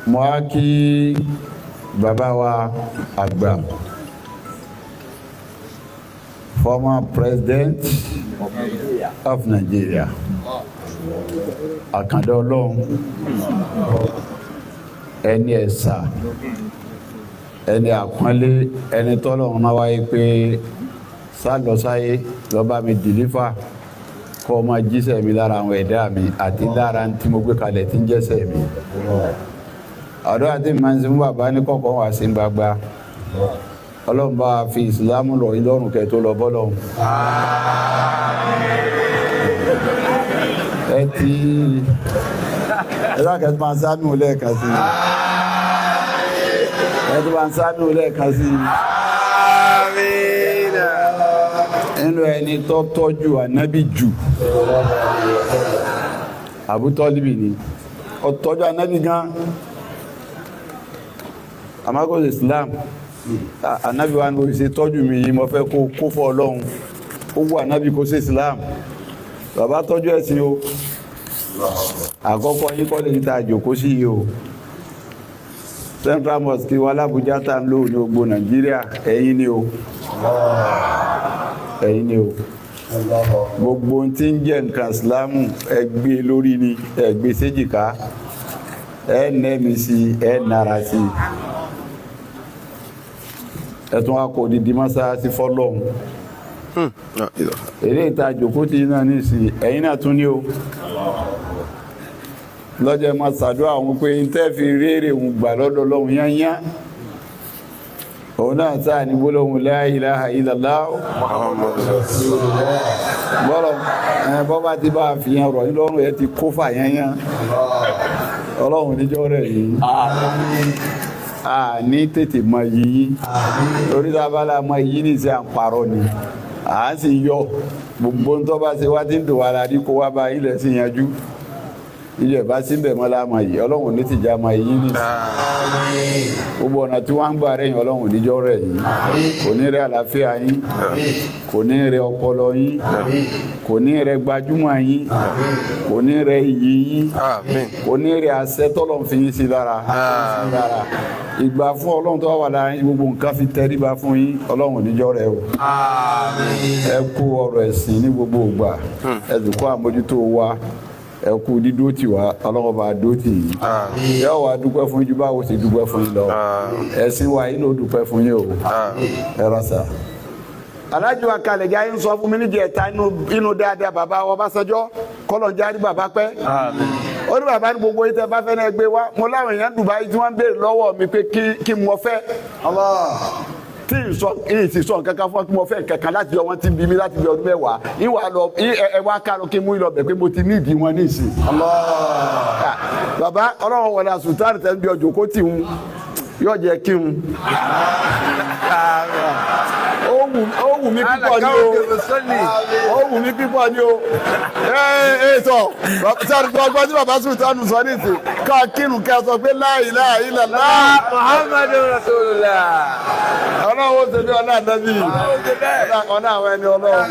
Mo á kí bàbá wa àgbà, former president of Nigeria, àkàndá Ọlọ́run, ẹni ẹ̀sà, ẹni àpọ́nlé, ẹni tọ́lọ́run náà wáyé pé sá lọ sáyé lọ́ba mi deliver, kọ́ ọ máa jíṣẹ́ mi lára àwọn ẹ̀dá mi àti lára tí mo gbé kalẹ̀ tí ń jẹ́sẹ̀ mi. Àdúrà tí màá ń sin fún bàbá ní kọ̀ọ̀kan wà sí gbagba. Ọlọ́run bá wa fi ìsìlámù lọ yín lọ́rùn kẹ́ tó lọ bọ́lọ́run. Ẹ ti ẹ lákẹ́ tó máa ń sáánù lẹ́ẹ̀kan sí i. Ẹ tó máa ń sáánù lẹ́ẹ̀kan sí i. Nínú ẹni tó tọ́jú ànábì jù, Abu Tọ́líbì ni ó tọ́jú ànábì gan. Amago Islam, ànábì wa ni mo ṣe tọ́jú mi yìí, mo fẹ́ kó fọ́ Ọlọ́run. Ó wù ànábì kó ṣe Islam. Bàbá tọ́jú ẹ̀sìn o. Àkọ́kọ́ yín kọ́ lè ta àjòkó sí yìí o. Central Mosque wa l'Abuja tá ń lò ní gbogbo Nàìjíríà, ẹ̀yin ni o, ẹ̀yin ni o. Gbogbo ohun tí ń jẹ́ nǹkan Ìsìlámù, ẹ gbé lórí ni, ẹ gbé séjìká, ẹ nẹ́mi sí, ẹ nara sí, ẹ tún wá kó odidi mọ́sáàsì fọlọ́hún. Eré ìta àjòkó tí náà nísìnyí, ẹ̀yin náà tún ní o. Lọ́jọ́ máa ṣàdúrà àwọn pé n tẹ́ fi rérè òun gbà lọ́dọ̀ Ọlọ́run yányá, òun náà sáà ní gbólóhùn la ilaha illallah bọ́lọ̀ ẹ̀ bọ́bá ti bá fi hàn rọ̀ ńlọ́rùn ẹ ti kó fà yányá. Ọlọ́run níjọ́ rẹ̀ yìí a ní tètè mọ yìí, torí tá a bá la mọ yìí ní ìsẹ́ à ń parọ́ ni, à ń sì yọ gbogbo ń tọ́ bá ṣe wá tí ń dùn wá la rí kó wá bá ilẹ̀ sì yanjú ilẹ̀ bá síbẹ̀ mọ́ la mọ yìí. Ọlọ́run ní tìjà mọ yìí ní gbogbo ọ̀nà tí wọ́n ń gbà rẹ̀ yín. Ọlọ́run níjọ́ rẹ̀ yìí kò ní rẹ̀ àlàáfíà yín, kò ní rẹ̀ ọpọlọ yín, kò ní rẹ̀ gbajúmọ̀ yín, kò ní rẹ̀ iyì yín, kò ní rẹ̀ àṣẹ tọ́lọ́run fi yín sí lára. Ìgbà fún Ọlọ́run tó wà lára yín, gbogbo nǹkan fi tẹríba fún yín. Ọlọ́run níjọ́ rẹ̀ o. Ẹ kú ọ̀rọ̀ ẹ̀sìn ní gbogbo ìgbà, ẹ sì kú àmójútó wa, ẹ kú dídó tì wá. Ọlọ́run bá dó tì yín, yóò wá dúpẹ́ fún yín ju báwo ṣe dúpẹ́ fún yín lọ. Ẹ̀sìn wa yín ló dúpẹ́ fún yín o. Ẹ rà sá. Alájọ akalẹ̀ jẹ́ ayé ń sọ fún mi níjẹ̀ta inú dáadáa bàbá Ọbásanjọ́ kọ́lọ̀ ń jáde bàbá pẹ́. Ó ní bàbá ní gbogbo yìí tẹ́ bá fẹ́ náà gbé wá. Mo láwọn èèyàn Dubai tí wọ́n ń béèrè lọ́wọ́ mi pé kí mo fẹ́ tí n sọ n sì sọ nǹkan kan fún ọ kí mo fẹ́ nǹkan kan láti yọ wọn ti bí mi láti bí ọdún 10 ìwà lọ ẹ wá ká lọ kí n mú ìlọ bẹ̀ pé mo ti ní ìdí wọn ní ìsìn. Bàbá Ọlọ́run wọlé àsùntàn tẹ́ ń bí ọjọ́ kó tì ń yóò jẹ́ kí n. Ó wù mí pípọ̀ ní o, ó wù mí pípọ̀ ní o. Ẹ ẹ sọ sọ gbọ́ tí bàbá sultan sọ ní ìsìn ká kírun ká sọ pé la ilaha illallah Muhammadu Rasulullah. Ọlọ́run ó ṣe bí ọlá àdábì ọlá àwọn ẹni Ọlọ́run.